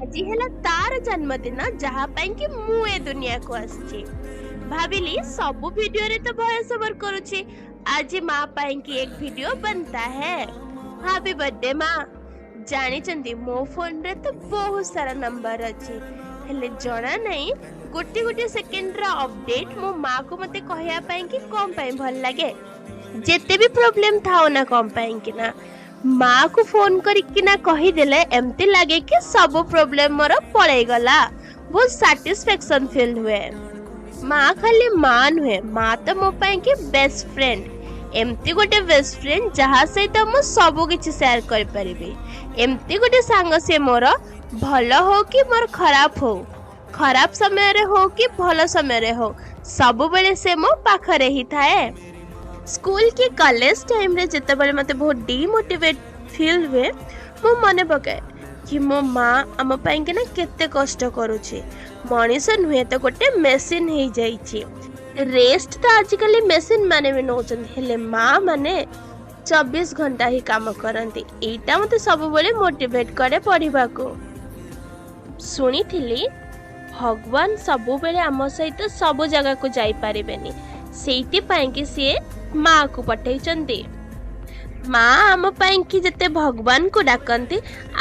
ଆଜି ହେଲା ତାର ଜନ୍ମଦିନ, ଯାହା ପାଇଁ କି ମୁଁ ଏ ଦୁନିଆକୁ ଆସିଛି। ଭାବିଲି ସବୁ ଭିଡିଓରେ ତ ଭଏସ ଓଭର କରୁଛି, ଆଜି ମା ପାଇଁ କି ଏକ ଭିଡିଓ ବନତା ହେ। ହାପି ବର୍ଥଡେ ମା। ଜାଣିଛନ୍ତି, ମୋ ଫୋନରେ ତ ବହୁତ ସାରା ନମ୍ବର ଅଛି, ହେଲେ ଜଣା ନାହିଁ ଗୋଟେ ଗୋଟେ ସେକେଣ୍ଡର ଅପଡେଟ୍ ମୋ ମାକୁ ମତେ କହିବା ପାଇଁ କି କଣ ପାଇଁ ଭଲ ଲାଗେ। ଯେତେ ବି ପ୍ରୋବ୍ଲେମ ଥାଉ ନା କଣ ପାଇଁ କି ନା, ମାକୁ ଫୋନ କରିକିନା କହିଦେଲେ ଏମିତି ଲାଗେ କି ସବୁ ପ୍ରୋବ୍ଲେମ ମୋର ପଳେଇଗଲା। ବହୁତ ସାଟିସ୍ଫାକ୍ସନ ଫିଲ୍ ହୁଏ। ମା ଖାଲି ମା ନୁହେଁ, ମା ତ ମୋ ପାଇଁ କି ବେଷ୍ଟ ଫ୍ରେଣ୍ଡ। ଏମିତି ଗୋଟେ ବେଷ୍ଟ ଫ୍ରେଣ୍ଡ ଯାହା ସହିତ ମୁଁ ସବୁ କିଛି ସେୟାର କରିପାରିବି। ଏମିତି ଗୋଟେ ସାଙ୍ଗ ସେ ମୋର, ଭଲ ହଉ କି ମୋର ଖରାପ ହଉ, ଖରାପ ସମୟରେ ହଉ କି ଭଲ ସମୟରେ ହଉ, ସବୁବେଳେ ସେ ମୋ ପାଖରେ ହିଁ ଥାଏ। ସ୍କୁଲ କି କଲେଜ ଟାଇମ୍ରେ ଯେତେବେଳେ ମୋତେ ବହୁତ ଡିମୋଟିଭେଟ୍ ଫିଲ୍ ହୁଏ, ମୁଁ ମନେ ପକାଏ କି ମୋ ମା ଆମ ପାଇଁକିନା କେତେ କଷ୍ଟ କରୁଛି। ମଣିଷ ନୁହେଁ ତ ଗୋଟେ ମେସିନ୍ ହେଇଯାଇଛି। ରେଷ୍ଟ ତ ଆଜିକାଲି ମେସିନ୍ ମାନେ ବି ନେଉଛନ୍ତି, ହେଲେ ମା ମାନେ 24 ଘଣ୍ଟା ହିଁ କାମ କରନ୍ତି। ଏଇଟା ମୋତେ ସବୁବେଳେ ମୋଟିଭେଟ୍ କରେ ପଢ଼ିବାକୁ। ଶୁଣିଥିଲି ଭଗବାନ ସବୁବେଳେ ଆମ ସହିତ ସବୁ ଜାଗାକୁ ଯାଇପାରିବେନି, ସେଇଥିପାଇଁ କି ସିଏ ମାକୁ ପଠେଇଛନ୍ତି। ମା ଆମ ପାଇଁ କି ଯେତେ ଭଗବାନଙ୍କୁ ଡାକନ୍ତି,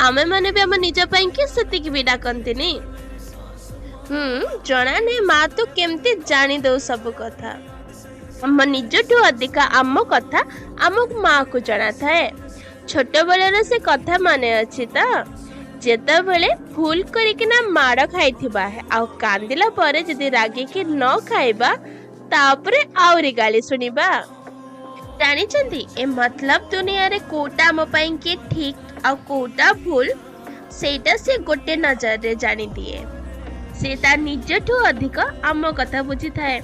ଆମେମାନେ ବି ଆମ ନିଜ ପାଇଁ କି ସେତିକି ବି ଡାକନ୍ତିନି। ଜଣା ନାହିଁ ମା ତୁ କେମିତି ଜାଣିଦଉ ସବୁ କଥା। ଆମ ନିଜଠୁ ଅଧିକା ଆମ କଥା ଆମ ମାକୁ ଜଣାଥାଏ। ଛୋଟବେଳର ସେ କଥା ମନେ ଅଛି ତ, ଯେତେବେଳେ ଭୁଲ କରିକିନା ମାଡ଼ ଖାଇଥିବା ଆଉ କାନ୍ଦିଲା ପରେ ଯଦି ରାଗିକି ନ ଖାଇବା, ତାପରେ ଆହୁରି ଗାଳି ଶୁଣିବା। ଜାଣିଛନ୍ତି, ଏ ମତଲବ ଦୁନିଆରେ କୋଉଟା ଆମ ପାଇଁ କି ଠିକ ଆଉ କୋଉଟା ଭୁଲ, ସେଇଟା ସେ ଗୋଟେ ନଜରରେ ଜାଣିଦିଏ। ସେ ତା ନିଜଠୁ ଅଧିକ ଆମ କଥା ବୁଝିଥାଏ।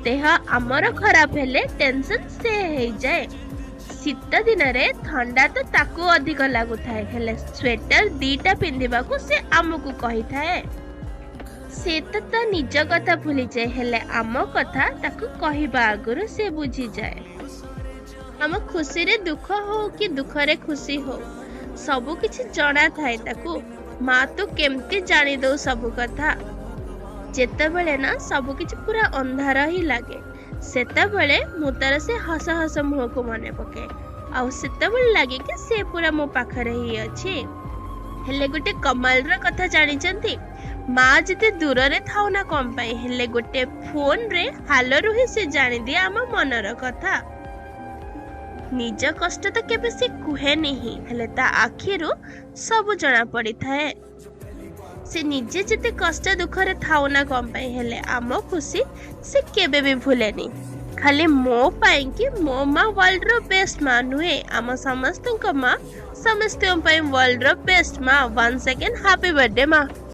ଦେହ ଆମର ଖରାପ ହେଲେ ଟେନସନ ସେ ହେଇଯାଏ। ଶୀତ ଦିନରେ ଥଣ୍ଡା ତ ତାକୁ ଅଧିକ ଲାଗୁଥାଏ, ହେଲେ ସ୍ୱେଟର 2ଟା ପିନ୍ଧିବାକୁ ସେ ଆମକୁ କହିଥାଏ। ସେ ତ ତା ନିଜ କଥା ଭୁଲିଯାଏ, ହେଲେ ଆମ କଥା ତାକୁ କହିବା ଆଗରୁ ସେ ବୁଝିଯାଏ। ଆମ ଖୁସିରେ ଦୁଃଖ ହଉ କି ଦୁଃଖରେ ଖୁସି ହଉ, ସବୁ କିଛି ଜଣା ଥାଏ ତାକୁ। ମା ତୁ କେମିତି ଜାଣିଦଉ ସବୁ କଥା। ଯେତେବେଳେ ନା ସବୁ କିଛି ପୁରା ଅନ୍ଧାର ହିଁ ଲାଗେ, ସେତେବେଳେ ମୁଁ ତାର ସେ ହସ ହସ ମୁହଁକୁ ମନେ ପକାଏ, ଆଉ ସେତେବେଳେ ଲାଗେ କି ସେ ପୁରା ମୋ ପାଖରେ ହିଁ ଅଛି। ହେଲେ ଗୋଟେ କମାଲର କଥା ଜାଣିଛନ୍ତି, ମା ଯେତେ ଦୂରରେ ଥାଉ ନା କଣ ପାଇଁ, ହେଲେ ଗୋଟେ ଫୋନରେ ହାଲରୁ ହିଁ ସେ ଜାଣିଦିଏ ଆମ ମନର କଥା। ନିଜ କଷ୍ଟ ତ କେବେ ସେ କୁହେନି ହିଁ, ହେଲେ ତା ଆଖିରୁ ସବୁ ଜଣା ପଡ଼ିଥାଏ। ସେ ନିଜେ ଯେତେ କଷ୍ଟ ଦୁଃଖରେ ଥାଉ ନା କଣ ପାଇଁ, ହେଲେ ଆମ ଖୁସି ସେ କେବେ ବି ଭୁଲେନି। ଖାଲି ମୋ ପାଇଁ କି ମୋ ମା ୱାର୍ଲଡର ବେଷ୍ଟ ମା ନୁହେଁ, ଆମ ସମସ୍ତଙ୍କ ମା ସମସ୍ତଙ୍କ ପାଇଁ ୱାର୍ଲଡର ବେଷ୍ଟ ମା। 1 ସେକେଣ୍ଡ, ହାପି ବର୍ଥଡେ ମା।